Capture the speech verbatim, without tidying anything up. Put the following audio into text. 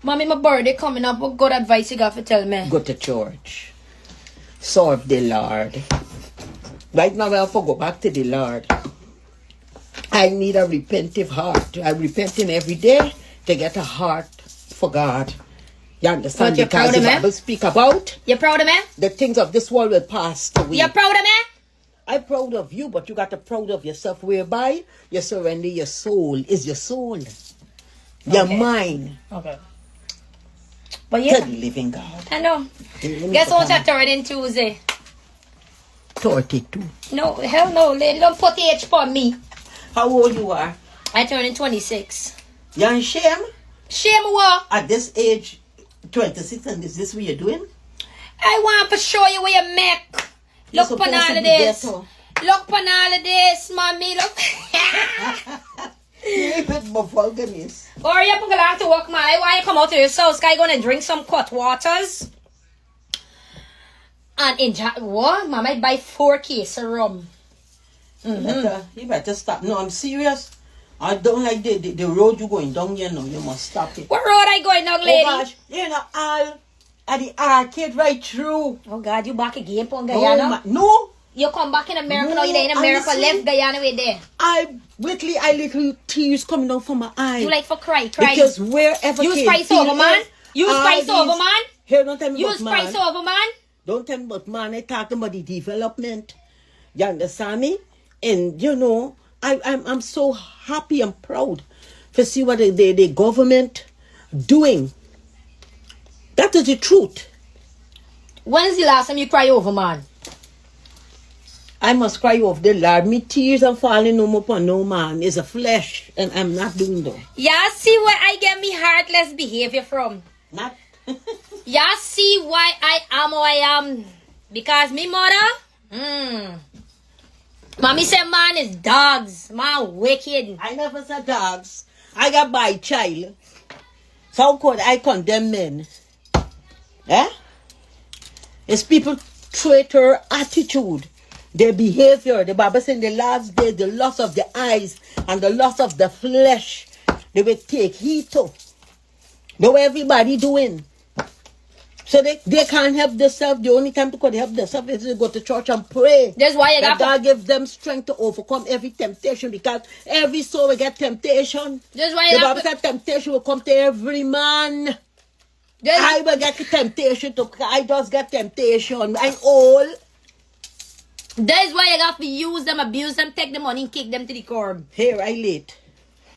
Mommy, my birthday coming up. What good advice you got to tell me? Go to church. Serve the Lord. Right now, I have to go back to the Lord. I need a repentive heart. I'm repenting every day to get a heart for God. You understand? But you're proud of me? Because the Bible speak about, you're proud of me? The things of this world will pass away. You're proud of me? I'm proud of you, but you got to proud of yourself, whereby you surrender your soul, is your soul, your mind, okay, but yeah, to the living God. I know. Guess what I turn in Tuesday? Thirty-two. No, hell no, lady, don't put age for me. How old you are? I turn in twenty-six. You ashamed? Shame what? At this age, twenty-six, and is this what you're doing? I want to show you what you make. Look upon all of this. Look upon all of this, mommy. Look. Even my vulgarness. Hurry up and go back to work, man. I want you come out of your house. Guy gonna drink some cut waters. And enjoy. What? Mama, I buy four case of rum. Mm-hmm. You better, you better stop. No, I'm serious. I don't like the, the, the road you going down here now. You must stop it. What road I going down, lady? Oh gosh, you know, all at the arcade right through. Oh God, you back again, pon Guyana? No. You come back in America now, you there in America, left Guyana with there. I, literally, I little tears coming down from my eye. You like for cry, cry. Because wherever you spice over, man. You spice over, man. Here, don't tell me about man. You spice over, man. Don't tell me about man. I talking about the development. You understand me? And, you know, I, I'm, I'm so happy and proud to see what the, the, the government doing. That is the truth. When is the last time you cry over man? I must cry over the Lord. Me tears and falling no more upon no man. It's a flesh, and I'm not doing that. Y'all see where I get me heartless behavior from? Not. Y'all see why I am how I am? Because me mother, mm, mommy say man is dogs, man wicked. I never said dogs. I got my child. So how could I condemn men? Eh? It's people treat her attitude, their behavior. The Bible say in the last days, the lust of the eyes and the lust of the flesh, they will take heed to. Know what everybody doing. So they, they can't help themselves. The only time they could help themselves is to go to church and pray. That's why you that got to God give them strength to overcome every temptation, because every soul will get temptation. That's why you have to. The Bible said temptation will come to every man. I will get the temptation to, I just get temptation. I'm old. That's why you have to use them, abuse them, take the money and kick them to the curb. Here, I late.